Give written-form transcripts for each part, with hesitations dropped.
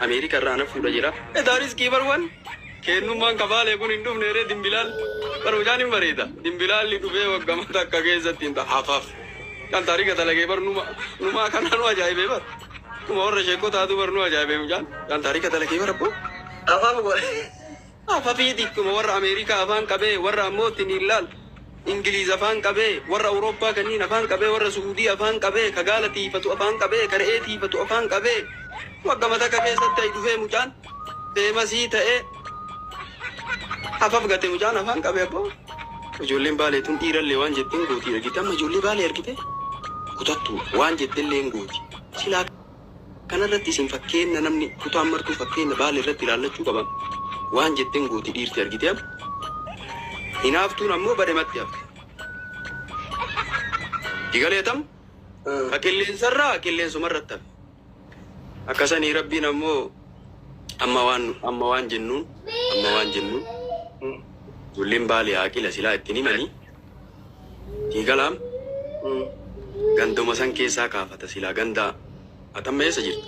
Ameerika irraa ana fuudha jedha. Edaa riskii bar wan keennummaan ka Baalee kun hin dhufne ree dimbilaal. Bar mucaan hin bareeda. Dimbilaalli dhufee waggama takka keessatti hin hafaaf. Kan taarika dalagee bar numa numaa kanaa nu ajaa'ibee bar. Numa warra sheekotaatu bar nu ajaa'ibee mucaan. Kan taarika dalagee bar abboo. Afaan godhe. Afafii xiqquma warra Ameerikaa afaan qabee, warra ammoo ittiin hin laal. Ingiliiz afaan qabee, warra Awurooppaa kanniin afaan qabee, warra Su'uudii afaan qabee, ka gaala tiifatu afaan qabee, ka re'ee tiifatu afaan qabee. Waggama takka keessatti ayi dhufee mucaan feemasii ta'ee hafaf gate mucaan afaan qabee abboo. Ijoolleen Baalee tun dhiirallee waan jette hin gooti argite, amma ijoollee Baalee argite kutattu waan jettellee hin gooti. Silaa kanarratti isin fakkeenna, namni kutaan martuu fakkeenna Baalee irratti ilaallachuu qaban, waan jette hin gooti dhiirti argite amma. Hinaaftuun ammoo badematti hafte. Digaleetam ka qilleensarraa qilleensumarratti hafe. Akkasanii rabbiin ammoo amma waan jennuun ijoolleen Baalee haaqila silaa ittiin himanii diigalaam ganduma san keessaa kaafata silaa ganda atamma eessa jirta?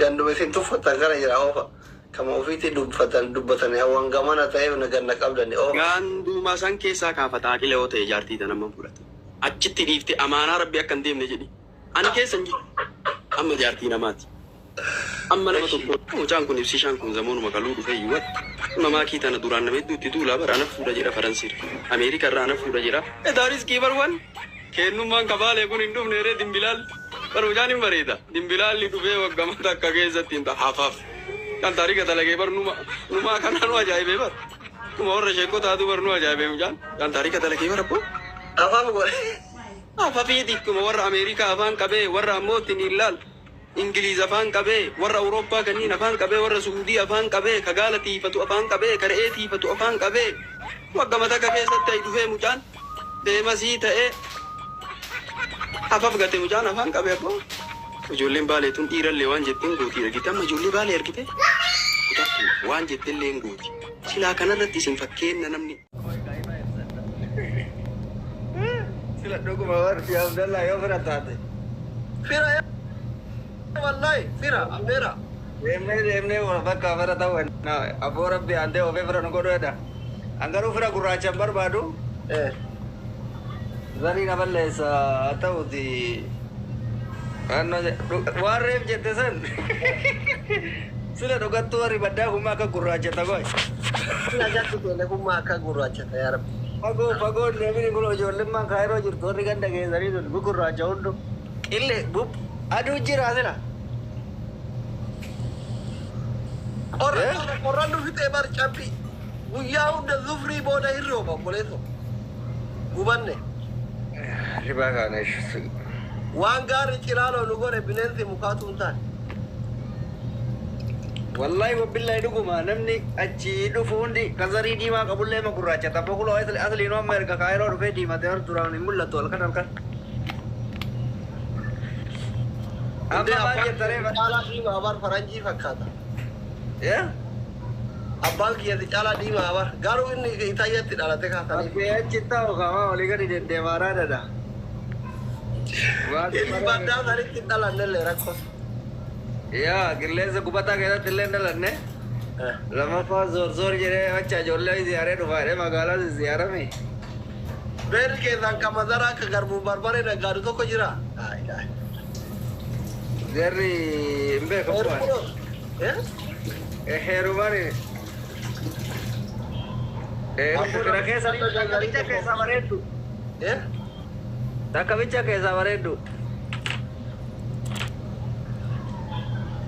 Ganduma isin tuffatan kana jira oofa. Kama ofiitti dubbatan dubbatanii hawwan gamana ta'eef na ganna qabdani oofa. Ganduma san keessaa kaafata haaqila yoo ta'e jaartii tana amma fudhate. Achitti dhiifte amaanaa rabbi akka hin deemne jedhi. Ani keessa hin jiru. Amma jaartii namaati. Amma nama tokko mucaan kun ibsishaan kun zamoonuma kaluu dhufe iyyuu amma maakii tana duraan nama hedduu itti duulaa bara ana fuudha jedha Faransiirra. Ameerika irraa ana fuudha jedha. Edaa riskii bar wan keennummaan ka Baalee kun hin dhufne ree dimbilaal. Bar mucaan hin bareeda. Dimbilaalli dhufee waggama takka keessatti hin hafaaf. Kan taarika dalagee bar numa numaa kanaa nu ajaa'ibee bar. Numa warra sheekotaatu bar nu ajaa'ibee mucaan. Kan taarika dalagee bar abboo. Afaan godhe. Afafii xiqquma warra Ameerikaa afaan qabee, warra ammoo ittiin hin laal. Ingiliiz afaan qabee, warra Awurooppaa kanniin afaan qabee, warra Su'uudii afaan qabee, ka gaala tiifatu afaan qabee, ka re'ee tiifatu afaan qabee. Waggama takka keessatti ayi dhufee mucaan feemasii ta'ee hafaf gate mucaan afaan qabee abboo. Ijoolleen Baalee tun dhiirallee waan jette hin gooti argite, amma ijoollee Baalee argite kutattu waan jettellee hin gooti. Silaa kanarratti isin fakkeenna namni. Sila dhuguma warri Abdallah yoo fira taate. Fira wallahi, fira affeera. Deemnee deemnee bakka fira ta'u abboo rabbi aantee ofee fira nu godhu jedha. An garuu fira gurraacha hin barbaadu. Zarii na balleessa haa ta'uti. Waan reef jette san sila dhugattuu warri baddaa kun akka gurraacha ta'u. Sila gatti keenya kun maa akka gurraachata yaa rabbi. Fagoo fagoo deemini kun ijoollummaan Kaayiroo jirtu warri ganda keessanii sun gugurraacha hundu. Qillee bub aduu jira sila. Qorra qorran nu fixee bar cabbi. Guyyaa hunda zufrii booda hin rooba obboleesso. Gubanne. Ribaa kaana. Waan gaarri cilaaloo nu godhe bineensi mukaatu hin taane. Wallahi wabillahi dhuguma namni achi dhufu hundi kazarii diimaa qabullee ma gurraacha tapha kuloo asliin amma erga Kaayiroo dhufee diimate hor duraan hin mul'atu halkan halkan. Amma maal jetta ree? Caalaa diimaa bar, faranjii fakkaata. Yeah? Abbaan kiyyatti caalaa diimaa bar. Garuu inni Itaayyatti dhalate kaasanii. Abbee achi ta'u kamaa olii gadi deddeemaa raadada. Inni baddaa sanitti hin dhalannellee rakkoo. Yaa qilleensa gubataa keessatti illee hin dhalanne. Lammaffaa zoor zoor jedhee acha ijoollee ziyaaree dhufaa jedhee magaalaa ziyaarame. Beerri keessaan kan mazaraa akka garbuu barbaree naggaadu tokko jira. Jarri hin beeku. Heerumani. Fira keessa takka bicha keessaa bareeddu. Takka bicha keessaa bareeddu.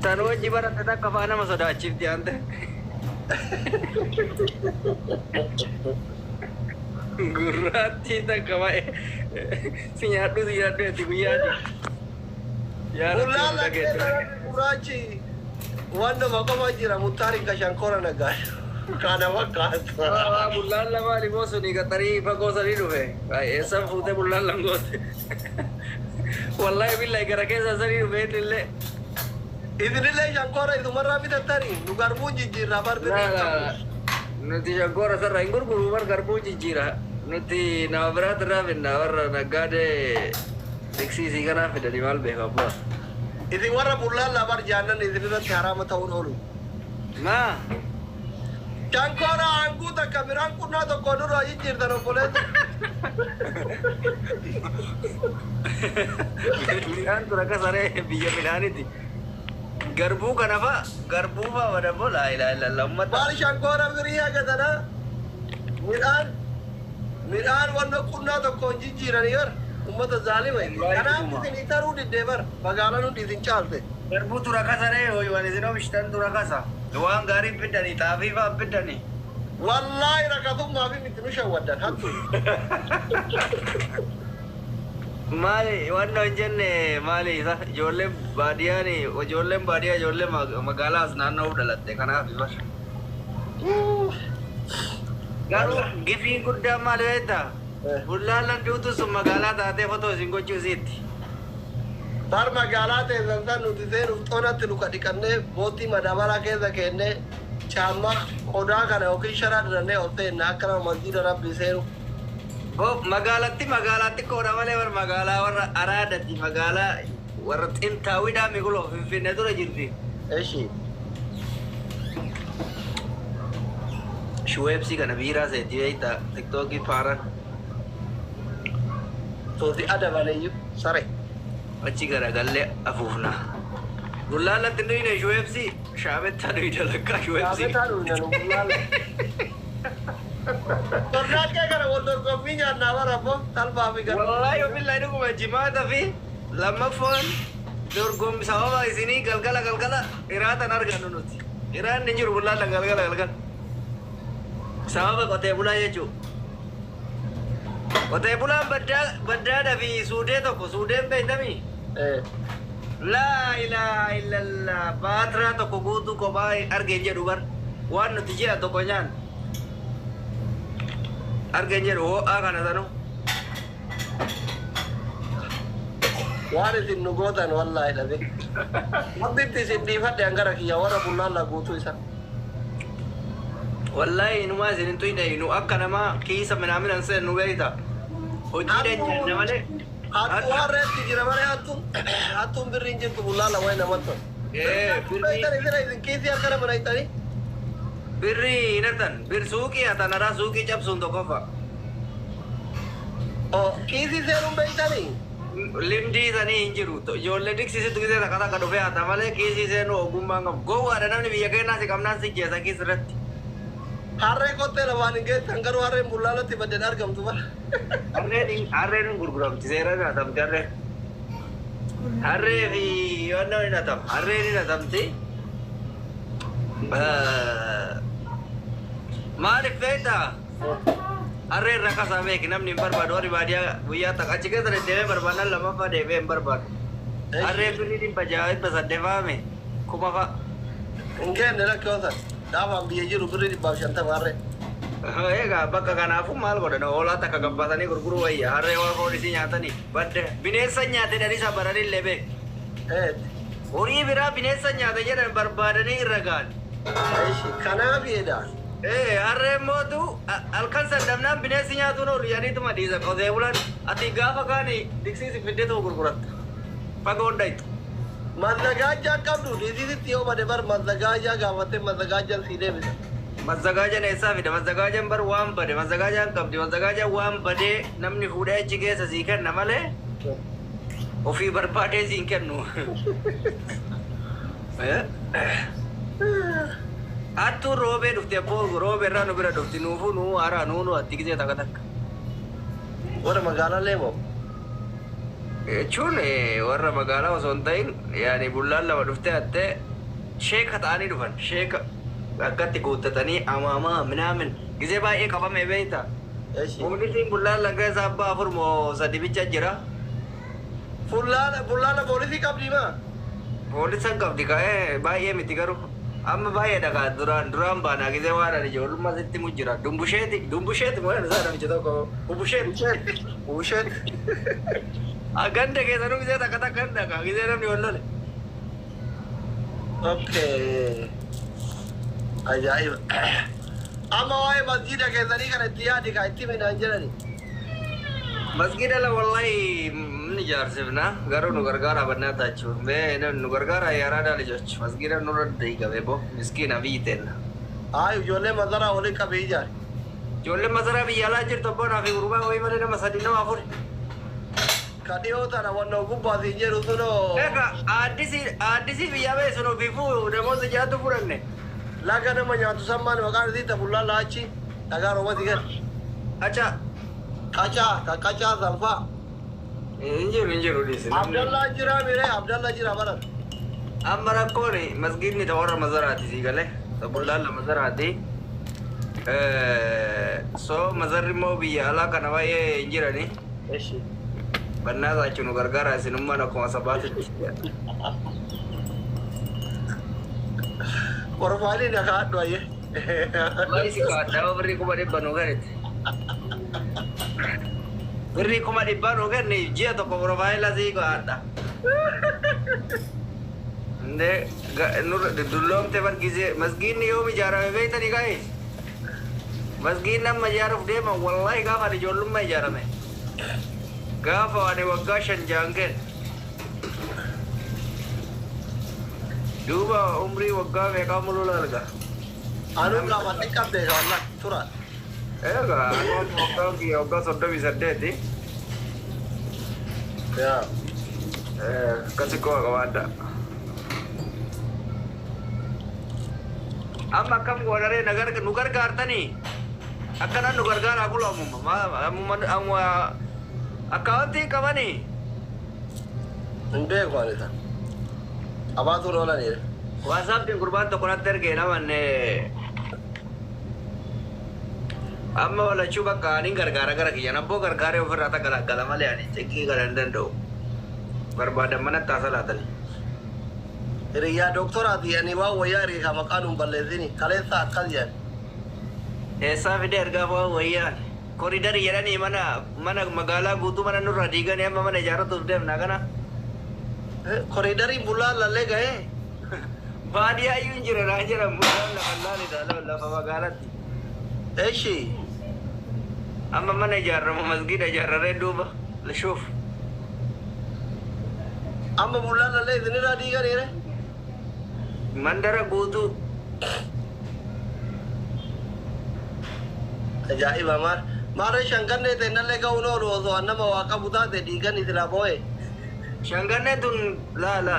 Tan wajji baratte takka faa nama sodaachifti ante. Gurraattii takka baay'ee si nyaadhu si nyaadhu jetti guyyaati. Yaa Rabbi Bullaa nu dhageettu. Gurraachi waan nama qofa jira muttaarin ka shankora naggaadu. Kana fakkaata. Bullaan lamaan immoo suni qaxarii fagoo sanii dhufe. Eessan fuutee bullaan langoote? Wallahi billahi gara keessa sanii dhufe inni illee. Isinillee shankora isumarraa bitattanii nu garbuun jijjiirraa bar Laa laa nuti shankora sarara hin gurguru bar, garbuu jijjiira. Nuti nama biraatti irraa finna, warra naggaadee tiksiisii kanaa fidanii maal beeku abbaa. Isin warra bullaallaa bar jaannan isin irratti haraama ta'uun oolu. Maa? Shankoora hanguu takka midhaan qunnaa tokko nurraa jijjiirtan obboleessa. Midhaan tura akka saree biyya midhaaniti. Garbuu kana fa'a garbuu fa'a badaboo laa ilaaha illallah ummata. Maal shankoora firii haga tanaa midhaan midhaan wanna qunnaa tokkoon jijjiiranii bar ummata zaalima. Kanaaf isin taruu diddee bar magaalaan hundi isin caalte. Garbuu tura kasaree waan isin oomishtan tura kasa. Waan gaarii fiddanii xaafii fa'a fiddanii. Wallaahi rakatummaa fi miti nu shawwaddan hattu. Maali waan hin jenne maali isa ijoolleen baadiyyaan ijoolleen baadiyyaa ijoollee magaalaa as naanna'uu dhalatte kanaaf bar. Garuu gifiin guddaan maali beektaa? Bullaallan duutu sun magaalaa taatee fotoo isin gochuu isiitti. Bar magaalaa teessan san nuti seenuuf xonatti luka dhiqannee boottii madabaraa keessa keennee caammaa qodaa kana yookiin sharaa dirannee ol seenna akka nama masjiida rabbii seenu. Bo magaalatti magaalatti koodha malee bar magaalaa warra araadati magaalaa warra xintaawidhaa miquloo finfinnee dura jirti. Eshi. Shuweebsii kana biiraa seetii beektaa tiktookii faaran Sooti adabaneyyuu sare. Achi garagallee afuufna. Bullaallatti nuyine shuweebsii shaabettaa nuyi dalaggaa shuweebsii. Shaabetaa dhuyna nu bullaalla. Tornaaqqee kana wal dorgommii nyaannaa bara abbo talbaa fi gara. Wallaahi billahi dhuguma jimaata fi lammaffaan dorgommi sababa isinii galgala galgala iraatan argannu nuti. Iraan ni jiru bullaalla galgala galgala. Sababa qotee bulaa jechuudha. Qotee bulaan baddaa baddaadhaa fi suudee tokko suudeen beektamii? Laa ilaaha illallah baatiraa tokko guutuu kophaa argeen jedhu bar waan nuti ji'a tokko nyaannu. Argeen jedhu ho'aa kana sanuu. Waan isin nu gootan wallaahi dhabe. Wanti isin dhiifadhe hangara kiyya warra bullaallaa guutuu isa. Wallahi inumaa isin hin tuyne nu akka namaa kiisa minaamin seen nu beeyta. Hojii nyaanna malee. Hattuu harreetti jira malee hattuun hattuun birri hin jirtu bullaalla wayi namatti tola. Birri Isin kiisii harka nama dhayxanii. Birri hin hatan bir suuqii hatan haraa suuqii cabsuun tokkoffaa. Oo kiisii seenuun beeytanii. Limdii sanii hin jiru. Ijoollee diksisitu gisee takka takka dhufee hata malee kiisii seenuu ogummaa hin qabu. Gowwaadha namni biyya keenyaa si qabnaan si jeessa kiis irratti. Harree kottee lafaan hin geessan garuu harreen bullaalatti baddeen argamtu bara. Harreen hin gurguramti seera hin hatamti harreen. Harree fi waan hin hatam. Harreen hin hatamti. Maaliif beektaa? Harreen rakkasaa beeki namni hin barbaadu warri baadiyyaa guyyaa takka achi keessa deddeemee barbaadan lammaffaa deemee hin barbaadu. Harreen birrii 600 800 faame 1000 fa'a. Hin kenne lakkoosan. Dhaabaan biyya jiru birrii 150 harree. Egaa bakka kanaafuu maal godhan hoolaa takka gabbaatanii gurguruu wayya harree waan foon isii nyaatanii badde bineensa nyaate dhadhisa baranii illee beek. Horii biraa bineensa nyaate jedhan barbaadanii irra ga'an. Kanaaf jedha. Harreen mootu halkan sandamnaan bineensi nyaatuun oolu jedhaniituma dhiisa qotee bulaan ati gaafa kaani diksiisi fiddeetuma gurguratta. Fagoon dhayitu. Mazzagaajaa qabdu dhiisisitti yoo bade bar mazzagaajaa gaafattee mazzagaajaan sii deebisa. Mazzagaajaan eessaa fida? Mazzagaajaan bar waan bade mazzagaajaan qabdi mazzagaajaan waan badee namni fuudhee achi keessa sii kenna malee ofii barbaadee siin kennu. Hattuun roobee dhufti abboo roobee irraa nu bira dhufti nuufuu nuu haaraa nuu nu atti gisee takka takka. Warra magaalaa leemoo. Jechuun warra magaalaa osoo hin ta'in yaani bullaan lama dhuftee hattee sheeka ta'anii dhufan sheeka akkatti guuttatanii amaamaa minaamin gisee baay'ee qabame beektaa. Humni bullaan laga isaa abbaa afur moo sadi bicha jira. Fullaana bullaana poolisii qabdi maa? Poolisa qabdi ka'ee baay'ee miti garuu amma baay'ee dhagaa duraan duraan baanaa gisee waan ani ijoollummaa sitti mu jira. Dumbusheeti dumbusheeti moo isaa namicha tokko hubbusheeti. Usheet. Ganda keessanuu gisee takka takka hin dhagaa gisee namni wal lole. Okay. Ajaa'iba. Amma waa'ee masjiida keessanii kana itti yaadi kaa itti midhaan jedhani. Masjida la wallahi ijaarsifna garuu nu gargaara bannaa taachuu mee nu gargaara yaaraa lijoch masgiida nurra diigame bo miskiina biyyi teenna. Haa, ijoollee mazaraa olii qabee ijaari. Ijoolleen masaraa biyya alaa jirtu abbaan fi gurbaa wayii malee nama sadi nama afur. Ka dhiyoo tana wannoo gubbaa siin jedhu sunoo. Egaa aaddisii biyyaa ba'e sun ofiifuu namoota jaatu fudhanne. Laga nama nyaatu sammaan maqaan isii tabullaa laachi dhagaa roobati gad. Acha. Qacaa ka qacaa sanfaa. Hin jiru dhiisi. Abdallaa jira miree, Abdallaa jira baran. Amma rakkoon masgiidni ta warra mazaraati sii galee tabullaan la mazaraati. So mazarri immoo biyya alaa kana baay'ee hin jirani. Eshi. Bannaa saachu nu gargaara isinummaan akkuma sabaatitti. Profaayilii na kaa'adhu ayyee. Wallahi si kaadhaa birrii 100,000 nu kennite. Birrii 100,000 nu kenne ji'a tokko profaayila sii kaadha. Indee nurra dulloomte bargisee masgiidni yoom ijaarame beektanii guys? Masgiidni amma ijaaruuf deeman wallahi gaafa ani ijoollummaa ijaarame. Gaafa ani waggaa 5 jaan kenne. Duuba umrii waggaa meeqaa muluu laalga? Anuu qaama xiqqaan beeka wallah tura. Egaa anu waggaa kiyya waggaa 38. Yaa. Akkasi koo qabaadha. Amma akkam goonaree nu gargaartanii? Akkanan nu gargaaraa kulu ammuma ammuma akkaawwantii qabanii? Hin beeku ani isa. Abaatuun oolaniire. WhatsAppiin gurbaan tokko natti ergee namanne amma walachuu bakka anin gargaara gara kiyyan abboo gargaaree ofirraa takka malee ani xiqqii gara hin danda'u. Barbaadan manatti haa salaatani. Hiriyyaa doktoraati ani waan wayyaa hiriyyaa maqaan hin balleessini kaleessa akkas jedhan. Eessaa fide ergaa bu'aa wayyaa koriidarii jedhanii mana mana magaalaa guutuu mana nurraa diiganii amma mana ijaarratuuf deemna kana. Koriidariin bullaan lallee ga'ee. Baadiyyaa iyyuu hin jira naa jedhan bullaan lafa laalidha lafa magaalatti. Eshi. Amma mana ijaarramu masgiida ijaarraree duuba shuuf. Amma bullaan lallee isinirraa diiganiire. Mandara guutuu. Ajaa'iba maal. Maarree shangannee ta'e ga'uun oolu osoo nama waa qabu taate dhiigani silaa boo'e. Shangannee tun la la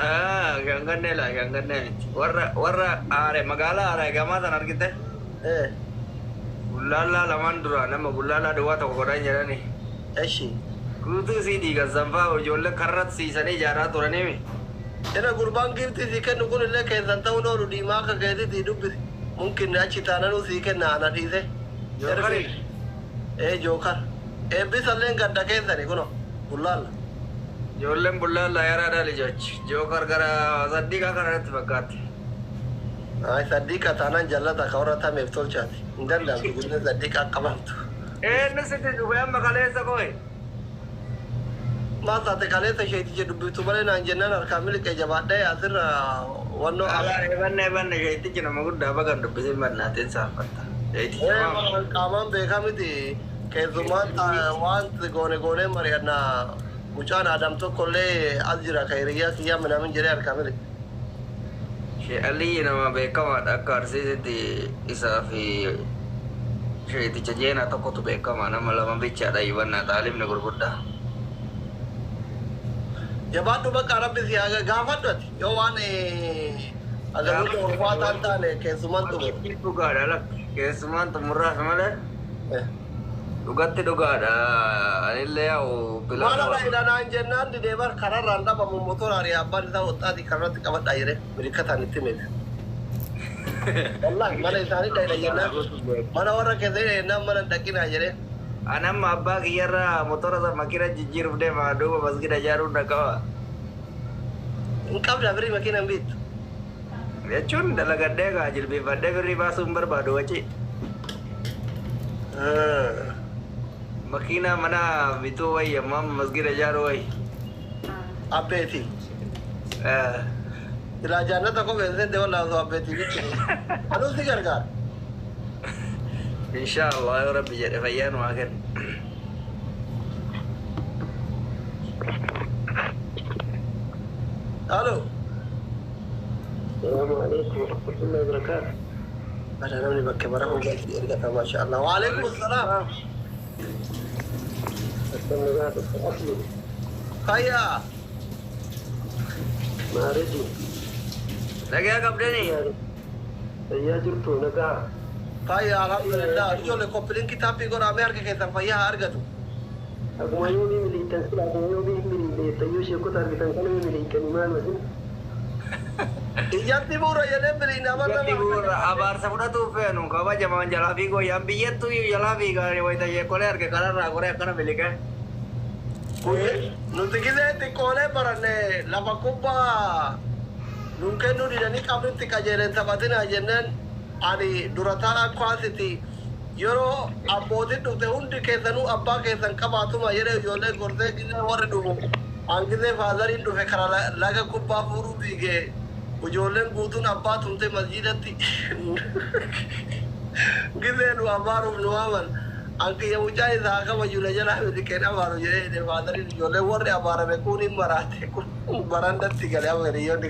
shangannee la shangannee miti. Warra aare magaalaa aare gamaa san argite. Bullaallaa lamaan dura nama bullaallaa duwwaa tokko godhan jedhani. Eshi. Guutuu sii diigan sanfaa ijoollee karratti siisanii ijaaraa turaniimi. Ina gurbaan giiftii sii kennu kun illee keessan ta'uun oolu diimaa akka keetitti dubbisi. Mumkin achi taananuu sii kenna ana dhiise. Jookari. Ee jookar. Eebbisallee gadda keessani kuno bullaalla. Ijoolleen bullaallaa yaraadhaa lijochi. Jookar gara saddiiqaa kana natti fakkaatti. Ay saddiiqa taanaan jallata ka warra tameef tolchaati. Hin danda'amtu guddina saddiiqa qabamtu. Eenyu sitti dhufe amma kaleessa koye? Maal taate kaleessa isheeticha dubbiftu malee naan jennaan harkaa miliqee jabaadhee asirra wannoo. Ebanne ebanne isheetichi nama guddaa bagan dubbisin bannaateen saalfatta. Qaamaan beekaa miti keessumaan waan goone goonee mari'annaa mucaan Adam tokkollee as jira ka hiriyyaa kiyyaa minaamin jedhee harkaa miliqe. Shee Aliyyi nama beekamaadha akka Arsiisitti isaa fi sheeticha jeenaa tokkotu beekama nama lama bichaadha hubannaa xaalimni gurguddaa. Jabaadhu bakka rabbi si haa gaafadhu ati yoo waan agarruun ulfaataa hin taane keessumaan xumuru. Dhugaadha lakki keessumaan xumurraaf malee dhugatti dhugaadha anillee yaa'u Maal ala naan jennaan didee bar kararraan dhabamu motora ari'aa abbaan isaa woxxaatii karratti qabadhaa jedhee mirkataan itti hime. Wallahi mana isaanii dhayna jennaan mana warra keessa jennaan mana dhaqinaa jedhee. Anamma abbaa kiyyarraa motora sana makiina jijjiiruuf deema duuba masgida ijaaruun dhaqaba. Hin qabda birrii makiina hin beektu. Jechuun dalagadhee gaa jilbeeffadhee birrii baasuu hin barbaadu waci. Makiina mana bituu wayya amma masgida ijaaruu wayya. Abbeeti. Silaa jaannata kopheen seente wallaahi osoo abbeetii bitti. Anuu si gargaara. Inshaallah yoo rabbi jedhe fayyaa nu haa kennu. Halo. Salaamu alaikum warahmatullahi wabarakatuh. Ada namni bakkee bara hundaatti ergata maasha Allah. Waalaikum salaam. Akkam nagaa dhufte asli. Fayyaa. Maareeji. Nagaa qabdanii. Fayyaa jirtu nagaa. Fayyaa alhamdulillah. Ijoollee copy link tap godhamee harka keessan fayyaa haa argatu. Akkuma yoomii miliitan sila akkuma yoomii miliitan yoo sheekota argitan kana miliitanii maal masin. Ijatti bu'uura jedhee biliin Ijatti amarra. bu'uura abaarsa fudhatuuf feenu kabajamaan jalaa fiigoo yaan biyyattuu jalaa fiigaa wayita sheekolee arge kanarraa goree akkana miliqee. Nuti gisee xiqqoolee baranne lafa kubbaa nuun kennuu didanii qabritti qajeeleen taphatinaa jenneen ani dura taa'aa kwaasiti yeroo abbootiin dhufte hundi keessanuu abbaa keessan qabaatuma jedhee ijoollee gorsee gisee warri dhufu an gisee faazariin dhufe kara laga kubbaa fuudhuu fiigee ijoolleen guutuun abbaa tumte masjiidatti gisee nu abaaruuf nu waaman an kiyya mucaa isaa kabaju na jalaa miliqeen abaaru jedhee jedhe faazariin ijoolleen warri abaarame kun hin maraate kun barandatti galee amma hiriyoonni.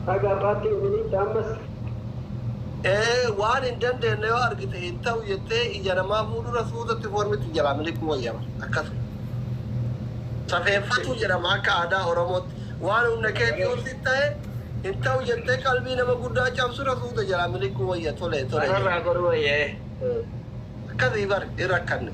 Haga har'aatti miliita ammas. Ee, waan hin dandeenye yoo argite hin ta'u jettee ija namaa fuuldura suutatti foormitti jalaa miliquu wayyama akkasuma. Safeeffatu jedhama akka aadaa Oromootti. Waan humna keetii ol si ta'e hin ta'u jettee qalbii nama guddaa cabsura suuta jalaa miliquu wayya tole tole. Kanarraa goruu wayyee. Akkasii bar hin rakkanne.